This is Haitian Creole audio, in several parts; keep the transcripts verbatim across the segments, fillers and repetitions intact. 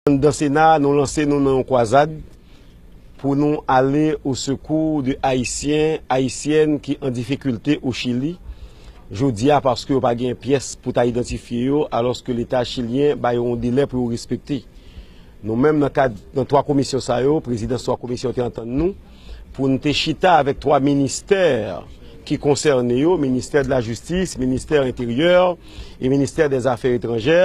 Anndan Sena, nou lanse nou nan yon kwazad pou nou ale o sekou de Ayisyen, Ayisyèn ki an difikilte o Chili jodi a, paske yo pa gen pyès pou ta idantifye yo, alòske Leta chilyen ba yo yon delè pou yo respekte. Nou menm, nan kad, nan twa komisyon sa yo, prezidans twa komisyon te antann nou pou n te chita avèk twa ministè ki konsène yo, ministè de la jistis, ministè enteryè e ministè dè zafè etranjè,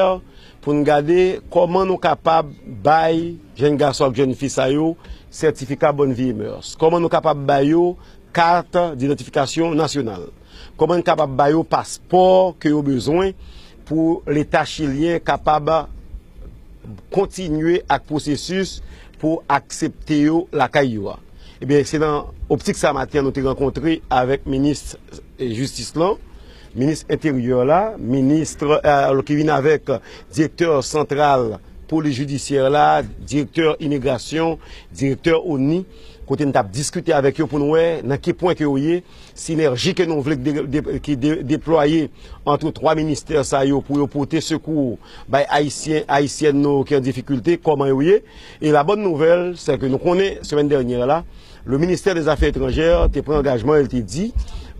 pou n gade kòman nou kapab bay jèn gason ak jèn fi sa yo sètifika bòn vi e mèrs. Kòman nou kapab ba yo kat didantifikasyon nasyonal. Kòman n kapab ba yo paspò ke yo bezwen pou Leta chilyen kapab kontinye ak pwosesis pou aksepte yo lakay yo a. Ebyen, se nan optik sa maten an nou te rankontre avèk minis, eh, jistis lan, minis enteryè la, minis, eh, ki vin avèk direktè santral polis jidisyè la, direktè imigrasyon, direktè oni, kote n t ap diskite avèk yo pou n wè nan ki pwen ke yo ye, sinèji ke nou vle de, de, ki de, deplwaye ant twa ministè sa yo pou yo pote sekou bay Ayisyen, Ayisyèn nou ki an difikilte, kòman yo ye. E la bòn nouvèl, se ke nou konnen, semèn dènyè la, le ministè dè zafè etranjè te pran angajman, el te di,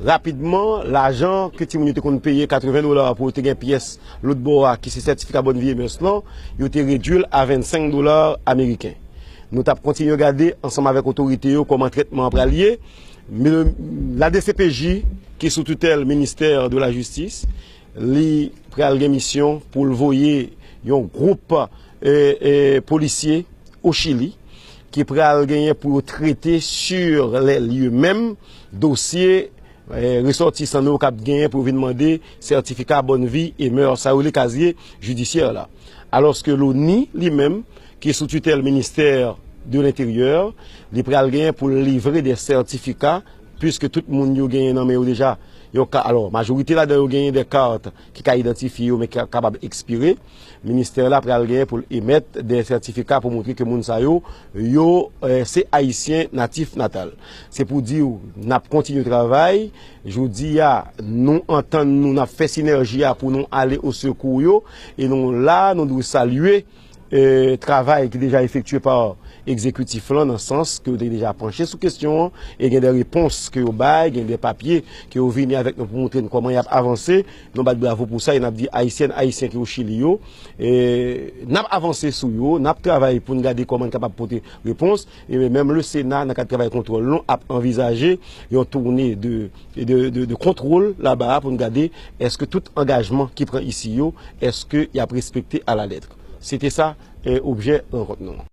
rapidman, lajan ke timoun yo te konn peye katreven dola pou yo te gen pyès lòt bò a, ki se sètifika bòn vi e mèrs lan, yo te redui l a vennsenk dola ameriken. Nou t ap kontinye gade ansanm avèk otorite yo kòman trètman an pral ye. Men, la D C P J, ki sou titèl ministè de la jistis, li pral gen misyon pou l voye yon gwoup, eh, eh, polisye o Chili, ki pral genyen pou yo trete sur les lieux menm dosye, eh, resòtisan nou yo k ap genyen pou yo vin mande sètifika bòn vi e mèrs, sa yo rele kazye jidisyè la. Alòske loni, li menm, ki sou titèl ministè de lenteryè, li pral genyen pou l livre de sètifika, piske tout moun yo genyen nan men yo deja yon ka, alò, majorite ladan yo genyen de kat ki ka idantifye yo, men ki ka, kapab ekspire. Ministè la pral genyen pou l emèt de sètifika pou montre ke moun sa yo, yo, eh, se Ayisyen natif natal. Se pou di w, n ap kontinye travay. Jodi a, nou antann nou, n ap fè sinèji a pou nou ale o sekou yo. E nou la, nou dwe salye, eh, travay ki deja efektye pa egzekitif lan, nan sans ke yo te deja panche sou kesyon an, e gen de repons ke yo bay, gen de papye ke yo vini avèk nou pou montre n kòman y ap avanse. Nou bat bravo pou sa, e n ap di Ayisyèn, Ayisyen ki o Chili yo, e n ap avanse sou yo, n ap travay pou n gade kòman n kapab pote repons, e menm le Sena, nan kad travay kontwòl nou, ap anvizaje yon toune de, de, de, de kontwòl laba a pou n gade èske tout angajman ki pran isi yo, èske y ap respekte alalèt. Se te sa, eh, objè rankont nou an.